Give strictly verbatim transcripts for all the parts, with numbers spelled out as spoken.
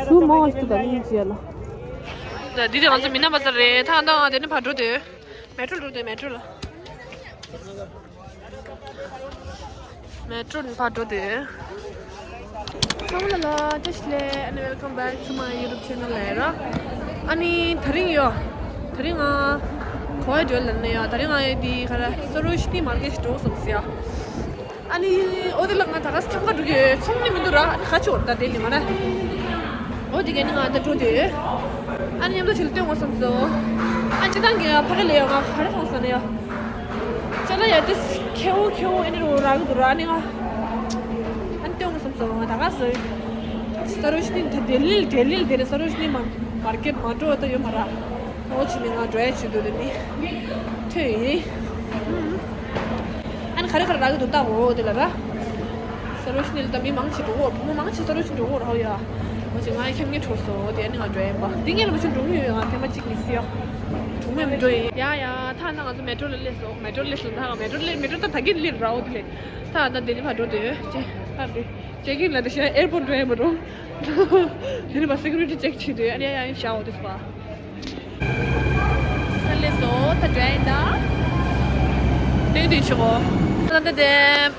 ཤུ་མང་བ་ཞིག་འདུག་ད་ནི་ཅི་ཡ་ལ། ད་འདི་དེ་ང་ཚོ་མི་ན་པ་ཚར་རེད། ཐང་ཐང་དེ་ནི་ཕར་འགྲོ་དེ། མེ་ཊོ་འགྲོ་དེ་མེ་ཊོ་ལ། མེ་ཊོ་ནི་ཕར་འགྲོ་དེ། ཚང་མ་ལ་བཀྲ་ཤིས་བདེ་ལེགས། and welcome back to my YouTube channel ལ་ར། ཨ་ནི་ད་རིང་ཡོ། ད་རིང་ང་གོ་བ་འགྲོ་ལ་ནི་ཡོ། ད་རིང་ང་ཡོད་དེ་ག་ར་སོ་རོ་ཤི་ནི་མར་ཀེཊ་འགྲོ་སོང་ཟེར་ཡ། ཨ་ནི་ཨོ་དེ་ལ་ང་ད་ག་སེ་ཁྱམས་ཁ་འགྲོ་གི་ཚོང་ནི་མི་འདུག་ར། ཨ་ནི་ཁ་ཆོར་ད་དེ་ནི་མ་ར། ཨོ་དེ་ག་ནི་ང་ད་འགྲོ་དེ། ཨ་ནི་མཉམ་དུ་ཆིལ་སྟོན་འོ་བསམ་སོ། ཨ་ཅི་ཏང་གི་ཕ་གི་ལ་ཡོ་ང་ག་རེ་མཐོང་ས་ན་ཡོ། ཅ་ལག་ཡ་དེ་ཁེའུ་ཁེའུ་ཨེ་ནི་རོ་ར་གི་འདུག་ར་ཨ་ནི་ང་། ཨ་ནི་སྟོན་འོ་བསམ་སོ་ང་ད་ག་སེ། སོ་རོ་ཤི་ནི་ད་དེ་ལིལ་དེ་ལིལ་དེ་རེད། སོ་རོ་ཤི་ནི་མ་མར་ཀེཊ་མ་འགྲོ་ད་ཡོད་མ་ར། ཨོ་ཅི་ནི་ང་འགྲོ་ཡ་ཆུ་འདུག་དེ་ནི། ཐོས་ཡིན། ཨ་ནི་ག་རེ་ག་རེ་རག་གི་འདུག་ལྟ་འོ་དེ་ལ་ར། སོ་རོ་ཤི་ནི་ལ་ད་མི་མང་ཆེ་འགྲོ་འོ། བུ་མོ་མང་ཆེ་སོ་རོ་ཤི་འགྲོ་འོ་ར་ཧོ་ཡ། ཨོ་ཅི་ང་ཁྱམས་ངེ་འཕྲོ་སོ་དེ་ཨ་ནི་ང་འགྲོ་ཡིན་པ། དེ་ངེ་ལ་མ་ཆུ་འགྲོ་ངེ་ཡོད། ང་ཐེངས་མ་གཅིག་མི་སི་ཡོ། གྲོང་མེད་མི་འགྲོ་ཡིན། ཡ་ཡ་ཐ་ན་ང་ཚོ་མེ་ཊོ་ལ་སླེབས་སོ། མེ་ཊོ་ལ་སླེབས་སོ་ད་ག་མེ་ཊོ་ལ་མེ་ཊོ་ད་ད་གི་སླེབས་ར་འོ་དེ་ལས། ད་ད་དེ་ནི་ཕར་འགྲོ་དེ་ཅེ་ད་དེ། ཅེ་ཀིན་ལ་དེ་ཤ་ཨེར་པོར་འགྲོ་ཡ་མ་རུང་། དེ་ནི་པ་སེ་ཀུ་རི་ཊི་ཅེག་བྱེད་དུས་ཨ་ནི་ཡ་ཡ་ཡིན་ཤ་འོ་དེ་སུ་པ། ད་ལེ་སོ་ད་འགྲོ་ཡ་ཡིན་ད། དེ་དེ་ཆོག་གོ། ད་ད་དེ་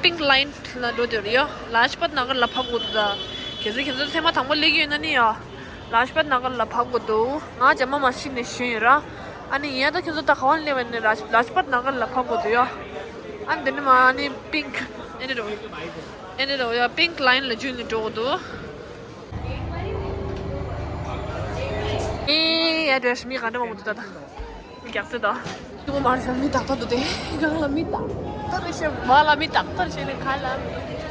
པིང་ལའིན་ལ་འགྲོ་དེ་རེད་ཡོ། ལཱཇ་པད་ནག་གར་ལ་ཕབ་དགོས་འདུག་ད། གལ་སྲིད་ཁྱེད་ཚོ་ཐེངས་མ་དང་པོ་སླེབས་ཀྱི་ཡོད་ན་ནི་ཡོ། ལཱཇ་པད་ནག་གར་ལ་ཕབ་དགོས་འདུག་ང་རྗེས་མ་མ་ཤི་ནས་ཞུས་ཡིན་ར། ཨ་ནི་ཡིན་ཡ་ད་ཁྱེད་ཚོ་ད་ག་བ་སླེབས་པ་ནི་ལཱཇ་ལཱཇ་པད་ནག་གར་ལ་ཕབ་དགོས་འདུག་ཡོ། ཨ་ནི་དེ་ནི་མ་ཨ་ནི་པིང་ཨེ་ནི་རོ། ཨེ་ནི་རོ་ཡ་པིང་ལའིན་ལ་འཇུས་ནས་འགྲོ་དགོས་འདུག་ཨེ་ཡ་འདྲ་ཞིག་མི་ག་འདྲ་མང་པོ་འདུག་ད་ད། རྒྱག་རྩེ་དང་། ཐུག་མ་རེད་ཤག་མི་ཏག་ཏག་འདུག་སྟེ། གང་ལ་མི་ཏག་ཏག་རེད་ཤག་མ་ལ་མི་ཏག་ཏག་རེད་ཤག་ནི་ག་ལ་མི་ཏག་ཏག་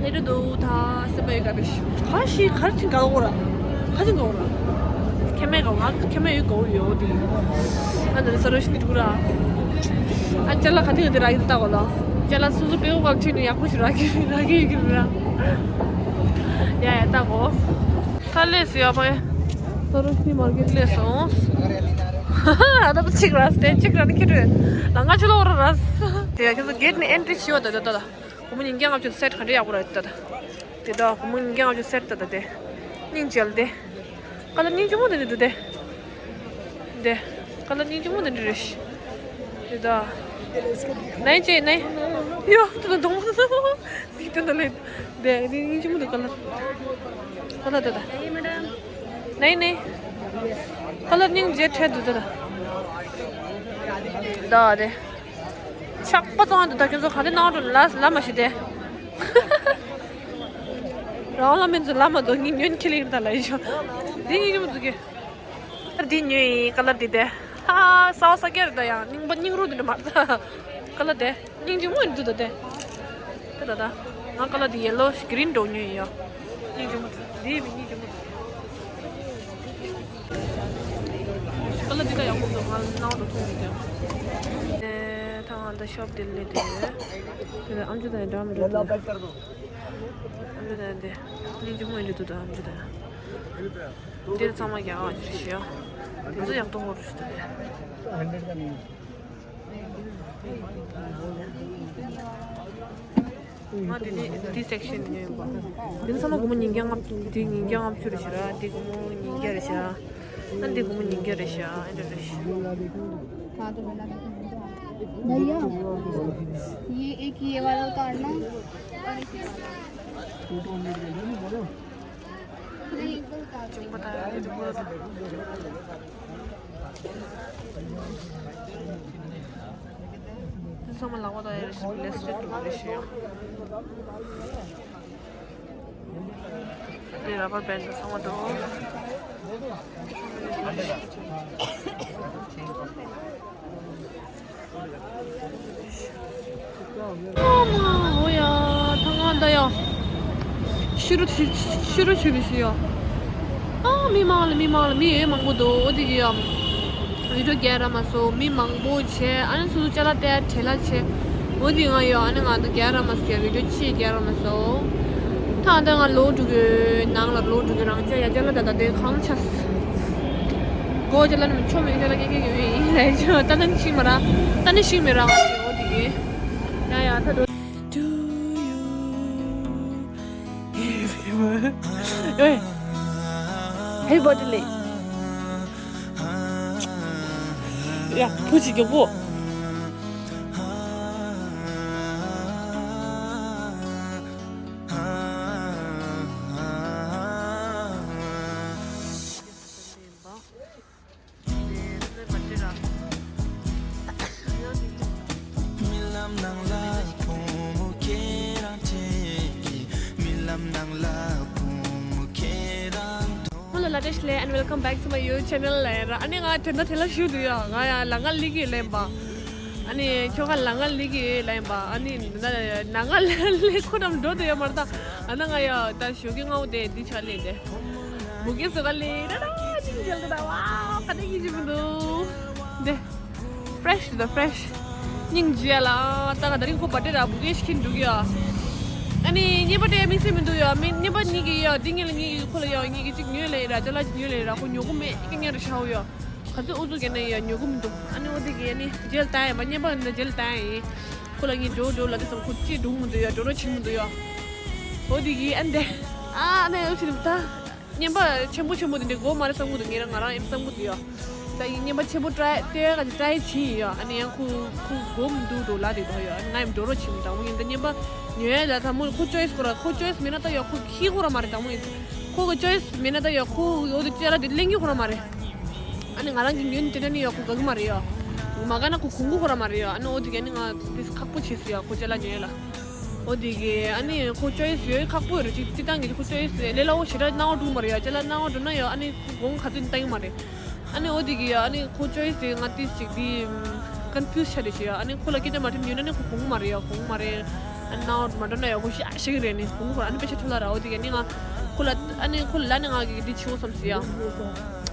རེད་འདུག་ད་སེམས་པ་ཡོད་དགའ་པོ་ཞིག་ག་ཞིག་ག་རེ་ཅིག་དགའ་གོ་ར། ག་ཅིག་དགའ་གོ་ར། ཁྱེད་མེད་ག་ང་ཁྱེད་མེད་ཡོད་དགའ་བོ་ཡོད་དེ། ཨ་ནི་ས་རོ་ཞིག་ནི་འདུག་ར། ཨ་ཅ་ལག་ག་དེ་ག་དེ་རག་གི་ལྟ་གོ་ལ། ཅ་ལག་སོ་སོ་པེའུ་ག་ཁྱེད་ནི་ཡག་པོ་ཞིག་རག་གི་རག་གི་ཡོད་གི་ར། ཡ་ཡ་ལྟ་གོ། ད་སླེབས་སོང་ཡ་ཕ་ཡ། ས་རོ་ཤི་མར་ཀེཊ་སླེབས་སོང་། ཨ་ད་ཅིག་ར་སྟེ་ཅིག་ར་ནི་ཁྱེད་རེད། ལ་ང་ཆུ་ལོག་ར་ར། དེ་ཡ་ཁྱེད་ཚོ་གེ་ཊི་ནས་ཨེན་ཊི་རི་བྱེད་པ་ད་ད་ད་ད། སྒོར་མོ་ཉིས་བརྒྱ་ལྔ་བཅུ་སེ་ཊི་ག་འདྲ་ཡག་པོ་ར་ད་ད། དེ་ད་སྒོར་མོ་ཉིས་བརྒྱ་ལྔ་བཅུ་སེ་ཊི་ད་ད་དེ། སྙིང་རྗེ་ལ་དེ། ཀ་ལར་སྙིང་རྗེ་མོ་དེ་འདྲ་འདུག་དེ། དེ། ཀ་ལར་སྙིང་རྗེ་མོ་དེ་འདྲ་རེད་ཤག་དེ་ད། ནའི་ཅེ་ནའི། ཡོ་དེ་ད་གདོང་མོ། དེ་ད་ལེ། དེ་དེ་སྙིང་རྗེ་མོ་འདུག་ཀ་ལར། ཀ་ལར་དེ་ད། ནའི་ནའི། ཀ་ལར་སྙིང་རྗེ་འཕྲད་འདུག་དེ་ད། ད་དེ། ཆག་པ་ཙང་དུ་ད་ཁྱོད་ཚོ་ག་དེ་གནང་འགྲོ་ལ་ལ་མ་ཤི་དེ། རང་ལ་མིན་ཚོ་ལ་མ་འདུག་ངས་ཉོན་ཁྱི་ལིང་ད་ལ་ཡིན་ཤོག་འདི་ངས་ཉོ་མི་འདུག་གི། ཀ་ལར་འདི་ཉོས་ཡིན། ཀ་ལར་འདི་དེ། ཧ་ཧ། སོ་སོ་སྐྱེར་ད་ཡང་སྙིང་པོ་སྙིང་རུས་འདི་འདྲ་མ་རེད་ད། ཀ་ལར་དེ་སྙིང་རྗེ་མོ་ཡིན་འདུག་ད་དེ། ད་ད་ད། ང་ཀ་ལར་འདི་ཡེ་ལོ་གི་རིན་འགྲོ་ཉོས་ཡིན་ཡ། སྙིང་རྗེ་མོ་འདི་ཡིན་པའི་སྙིང་རྗེ་མོ། ཀ་ལར་འདི་ད་ཡག་པོ་འདུག་ང་ནང་དུ་མཐོང་མི་འདུག་དེ་ད་ང་ད་ཤོབ་དེ་སླེབས་དེ་ཡོད། དེ་ད་ཨམ་ཅོག་དང་འདྲ་མི་འདྲ་འདུག་ཨམ་ཅོག་དང་དེ་སྙིང་རྗེ་མོ་ཡིན་འདུག་ད་ཨམ་ཅོག་དང་། འདིར་ཚང་མ་རྒྱག་ཨ་ཅི་ཞིག་ཡ། དེ་ཚོ་ཡག་ཏུ་ཧོར་ཞིག་ད་དེ། ང་དེ་ནི་དེ་སེག་ཤན་ཉོས་ཡིན་པ། དེ་ཚང་མ་སྒོར་མོ་ཉིས་བརྒྱ་ལྔ་བཅུ། དེ་ཉིས་བརྒྱ་ལྔ་བཅུ་རེད་ཤག་དེ་སྒོར་མོ་ཉིས་བརྒྱ་རེད་ཤག་ཨ་དེ་སྒོར་མོ་ཉིས་བརྒྱ་རེད་ཤག་ཨ་འདྲ་རེད་ཤག हाँ तो बना देते हैं। भैया, ये एक ये वाला उतारना और एक ये वाला। नहीं, एक बार उतार दो। ཚང་མ་ལག་པ་དང་ཡར་སི་ལེ་སི་ཊི་འགྲོ་རེ་ཞིག་ཡོད། དེ་ར་བར་བེན་ཌི་ཚང་མ་འགྲོ། ཨ་མ་འོ་ཡ། ཐང་ང་ད་ཡ། ཤི་རུ་ཤི་རུ་ཤི་རུ་ཤི་ཡ། ཨ་མི་མང་ལ་མི་མང་ལ་མི་ཡོད་མང་པོ་འདུག་འོ་དེ་གི་ཡ། བི་ཌིའོ་རྒྱག་ར་མ་སོང་། མི་མང་པོ་བྱས། ཨ་ནི་སོ་སོ་ཅ་ལག་སྟེར་བྲེལ་ལ་བྱས། འོ་དེ་ང་ཡོད། ཨ་ནི་ང་ད་རྒྱག་ར་མ་སོང་། བི་ཌིའོ་ཅི་རྒྱག་ར་མ་སོང་། ད་ད་ང་ལོག་འགྲོ་གི་ནང་ལ་ལོག་འགྲོ་གི་རང་ཅག་ཡ་ཅ་ལག་ད་ད་དེ་གང་ཆགས། སྒོ་ཅ་ལག་ནི་མི་ཆོ་མེད་ཅ་ལག་སྐྱེལ་སྐྱེལ་གི་ཡོད་ཡིན་ལ་ཡ། ད་ད་ནི་ཤིང་མ་ར། ད་ནི་ཤིང་མེད་ར། འོ་དེ་གི་ཡ་ཡ་ད་འགྲོ། Do you, if you were ཨོའི། ཧེ་པི་བར་ཐི་ཌེ་ལེ། ཡ། ཐུགས་རྗེ་ཆེ་གྱོག་པོ། རྨི་ལམ་ནང་ལ་བུ་མོ་ཁྱེད་རང་བྱེད་ཀྱི། རྨི་ལམ་ནང་ལ་བུ་མོ་ཁྱེད་རང་མཐོང་། Hello, ལ་དྲེ་ཤ་ལེ། And welcome back to my YouTube channel. ལ་ཡ་ར། ཨ་ནི་ང་དེ་འདྲ་དེ་ལ་ཞུ་དུ་ཡ། ང་ཡ་ལ་ང་ལི་གི་ལེན་པ། ཨ་ནི་ཁྱོ་ག་ལ་ང་ལི་གི་ལེན་པ། ཨ་ནི་ན་ང་ལ་ལི་ཁོ་རམ་འགྲོ་དུ་ཡ་མར་ད། ཨ་ན་ང་ཡ་ད་ཞོ་གི་ང་འོ་དེ་འདི་ཆ་ལེ་དེ། མུ་གེ་སོ་ག་ལེ་ར་ར་ཅིག་ཇལ་ད་ཝའོ། ཁ་ཏ་གི་ཅི་མི་འདུག་དེ། Fresh the fresh. སྙིང་རྗེ་ལ། ད་ང་ད་རིང་ཁོ་བར་ཐི་ཌེ་ར་བུ་གེ་ཤི་ཁྱིན་འགྲོ་གི་ཡ། ཨ་ནི་རྔན་པ་སྤྲད་ཡ་དམིགས་བསལ་མི་འདུག་ཡ། མི་རྔན་པ་གཉིས་ཀྱི་ཡ། འདི་ངེད་ལ་ངེད་ཀྱི་ཁོ་ལ་ཡ། ངེད་ཀྱི་གཅིག་ཉོས་ལེ་ར། ཅ་ལག་གཅིག་ཉོས་ལེ་ར། ཁོ་ཉོ་གི་མེད་ཀྱི་ངེད་ར་ཤའོ་ཡ། ག་ཚོད་ཨུ་ཚུགས་བརྒྱབ་ན་ཡ་ཉོ་གི་མི་འདུག་ཨ་ནི་འོ་དེ་གི་ཨ་ནི་ཇལ་བཏང་ཡ་མ། རྔན་པ་འདི་ཇལ་བཏང་ཡ་ཡིན། ཁོ་ལ་ངས་འགྲོ་འགྲོ་ལབ་དུས་ཙམ་ཁོ་ཅིག་འགྲོ་མི་འདུག་ཡ། འགྲོ་རོགས་བྱེད་མི་འདུག་ཡ། འོ་དེ་གི་ཨ་འདི། ཨ་ཨ་ནི་ཨུ་ཆི་ནི་ད། རྔན་པ་ཆེན་པོ་ཆེན་པོ་དེ་འདྲ་དགོས་མ་རེད་བསམ་གི་འདུག་ངེད་རང་ང་རང་ཨེམ་བསམ་གི་འདུག་ཡ། ད་ཡིན་རྔན་པ་ཆེན་པོ་ཊ་རའི་ལྟོས་ག་ཅིག་ཊ་རའི་བྱིན་ཡིན་ཡ། ཨ་ནི་ཡང་ཁོ་ཁོ་དགོས་མི་འདུག་འགྲོ་ལབ་དེ་འདུག་ཡ། ཨ་ནི་ང་ཡང་འགྲོ་རོགས་བྱེད་མི་འདུག་དང་པོ་ཡིན་ད་རྔན་པ་ཉོ་ཡ་ལ་དང་པོ་ཁོ་ཅོའི་སི་ཁོ་ར་ཁོ་ཅོའི་སི་མེད་ན་ད་ཡ་ཁོ་ཁྱི་ཁོ་ར་མ་རེད། དང་པོ་ཡིན་ཁོ་གི་ཅོའི་སི་མེད་ན་ད་ཡ་ཁོ་འོ་དེ་ཅ་ལག་དེ་ལེན་གྱི་ཁོ་ར་མ་རེད། ཨ་ནི་ང་རང་གི་ཉོས་ནི་དེ་འདྲ་ནི་ཡ་ཁོ་དགའ་གི་མ་རེད་ཡ། མ་དགའ་ན་ཁོ་གོང་གི་ཁོ་ར་མ་རེད་ཡ། ཨ་ནི་འོ་དེ་ག་ནི་ང་དེ་ཁག་པོ་བྱས་སོང་ཡ་ཁོ་ཅ་ལག་ཉོ་ཡ་ལ། འོ་དེ་གི་ཨ་ནི་ཁོ་ཅོའི་སི་ཡོད་ཁག་པོ་ཡོད་རེད། ཅིག་སྤྱི་བཏང་གི་ཁོ་ཅོའི་སི་ལས་སླ་བོ་ཞེ་དྲག་སྣང་བ་འགྲོ་མ་རེད་ཡ། ཅ་ལག་སྣང་བ་འགྲོ་ན་ཡ་ཨ་ནི་ཁོ་གོང་ག་ཚོད་བཏང་གི་མ་རེད། ཨ་ནི་འོ་དེ་གི་ཡ་ཨ་ནི་ཁོ་ཅོའི་སི་ང་ཏིས་ཅིག་དེ་ཀོན་ཕིའུ་སི་ཆགས་རེད་ཞེས་ཡ། ཨ་ནི་ཁོ་ལ་སྐད་ཆ་མ་དྲིས་ཉོས་ན་ནི་ཁོ་གོང་མ་རེད་ཡ། གོང་མ་རེད། ཨ་ནི་སྣང་བ་མ་འགྲོ་ན་ཡ་ཁོ་ཤ་ཤེས་གི་རེད། ནི་གོང་ཁོ་ཨ་ནི་དཔེ་ཆ་ཐོ་ལ་ར། འོ་དེ་གི་ནི་ང་ཁོ་ལ་ཨ་ནི་ཁོ་ལ་ནི་ང་གི་དེ་ཆེ་བོ་བསམ་སི་ཡ།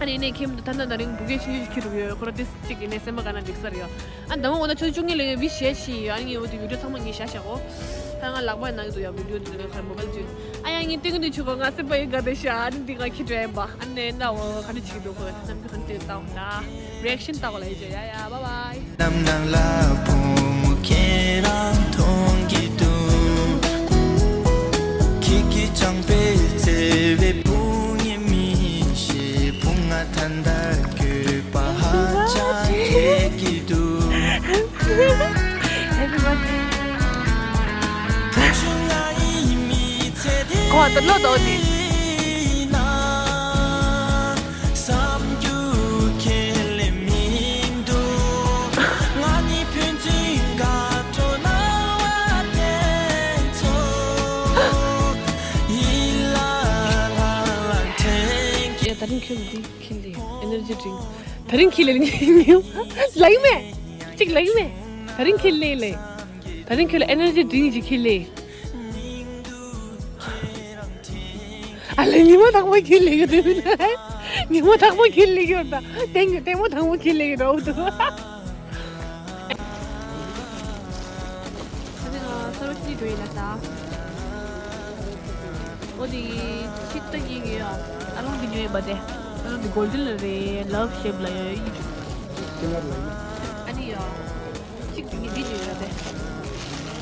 ཨ་ནི་ནས་ཁྱིམ་དུ་ད་ལྟ་ད་རིང་བུ་གའི་ཆུང་ཆུང་ཞིག་ཁྱེར་འགྲོ་གི་ཡོད། ཁོ་ར་ཏིས་ཅིག་ཡིན་ནས་སེམས་པ་དགའ་ན་འགྲིག་ས་རེད་ཡ། ཨ་ནི་ཟླ་བ་འོ་ན་ཆུ་ཚོད་བཅུ་གཉིས་ལ་ཡོད་བི་ཞེས་ཤི་ཡོད། ཨ་ནི་ངས་འོ་དེ་བི་ཌིའོ་ཚང་མ་ངས་བཞག་བཞག་གོ། ད་ང་ལག་པ་ནང་གི་འདུག་ཡ། བི་ཌིའོ་དེ་ནས་ཁར་མོ་བལ་ཅུ། ཨ་ཡ་ངས་སྟོན་གི་འདུག་ཆུ་གོ། ང་སེམས་པ་ཡི་དགའ་བདེ་ཤ། ཨ་ནི་འདི་ང་ཁྱི་དྲན་པ། ཨ་ནི་ན་འོ་ག་འདྲ་བྱེད་ཀྱི་འདུག་གོ། རྣམ་འགྱུར་ག་འདྲ་བཏང་ད། རི་ཨེག་ཤན་ལྟ་གོ་ལ་ཡི་ཅོ་ཡ་ཡ། བཱའི་བཱའི། ནམ་ནང་ལ་བུ་མོ་ཁྱེད་རང་མཐོང་གི་འདུག་ཁྱེད་ཀྱི་བྱམས་པའི་བརྩེ་བའི་བུ་ངའི་མི་ཤེས། བུ་ང་ད་ལྟ་འགྱོད་པ་ཧ་ཅང་སྐྱེ་གི་འདུག་གོ་བ་ད་ལོ་ཏོ་དི། ཡ་ད་རིང་ཁྱོད་འདི་ཁྱེར་ལེ། ཨེ་ནར་ཇི་ཌི་རིང་། ད་རིང་ཁྱེར་ལེ་ལ་ཡིན་མེད། གཅིག་ལ་ཡིན་མེད། ད་རིང་ཁྱེར་ལེ་ལེ། ད་རིང་ཁྱོད་ལ་ཨེ་ནར་ཇི་ཌི་རིང་ཅིག་ཁྱེར་ལེ། ཨ་ལེ་ཉི་མ་དང་པོ་ཁྱེར་ལེ་ཡོད་དེ། ཉི་མ་དང་པོ་ཁྱེར་ལེ་ཡོད་ད། ལྟད་ལྟད་མོ་དང་པོ་ཁྱེར་ལེ་ཡོད་ད། འོ་དེ་ང་སར་བ་ཤི་འགྲོ་ཡིན་ལ་ད། འོ་དེ་ཆིག་ཏ་ཡིན་གི་ཡ། ཨ་རོང་གི་ཉོས་ཡིན་པ་དེ། ཨ་རོང་གི་གོལ་ཌན་ལ་རེད། ལབ་ཤེབ་ལ་ཡོད་ཡིན། ཨ་ནི་ཡ། གཅིག་ངས་འདི་ཉོས་ཡོད་དེ།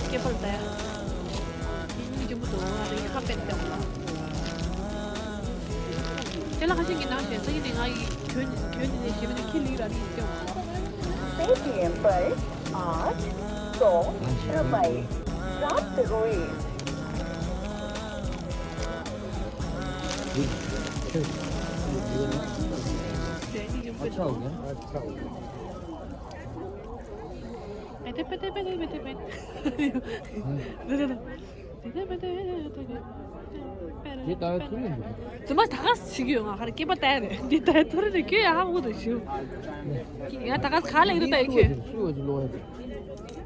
སྐེད་པར་ལྟ་ཡ། མི་མི་ཆེན་པོ་འདུག་ང་རང་གི་ཁ་པད་བཏང་བ། དེ་ལ་ཁ་ཤས་ཀྱི་ནང་བཞིན་སང་ཉིན་ནས་ང་ཡི་གྱོན་གྱོན་ནས་ཞེ་མི་འདུག་ཁྱི་ལི་ར་ནི་སྐྱོ་བ། पेटीएम पर आठ सौ रुपये प्राप्त हुए। अच्छा हो गया। དེ་ལྟ་བའི་ཐུགས་རེ་འདུག་རྫུན་མ་ད་ག་ཞིག་ཡོད། ང་ཁར་སྐེད་པ་བལྟས་རེད། འདི་ལྟ་བའི་ཐུགས་རེ་རེ་ཁྱོད་ཡ་ཧ་གོ་དང་ཞུ། ཡ་ད་ག་ག་ལ་ཡོད་ལྟ་ཡོད་ཁྱོད།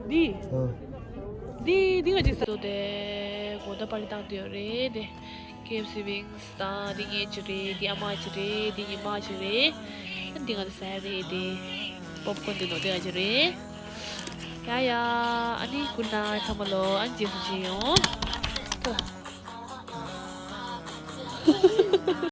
འདི་འདི་འདི་ང་ཅིག་ཟ་དེ་གོ་ད་པར་བཏང་དུ་ཡོད་རེད་དེ། ཁེ་ཨེཕ་སི་ཝིང་སི་དང་། འདི་ངའི་ཅིག་རེད། འདི་ཨ་མ་ཅིག་རེད། འདི་ཉི་མ་ཅིག་རེད། འདི་ང་ཟ་རེད་དེ། པོབ་ཀོན་འདི་ནོ་དེ་ང་ཅིག་རེད། ཡ་ཡ། ཨ་ནི་གུ་ནའིཊ་ཚང་མ་ལོ། ཨ་ནི་རྗེས་སུ་མཇལ་ཡོང་།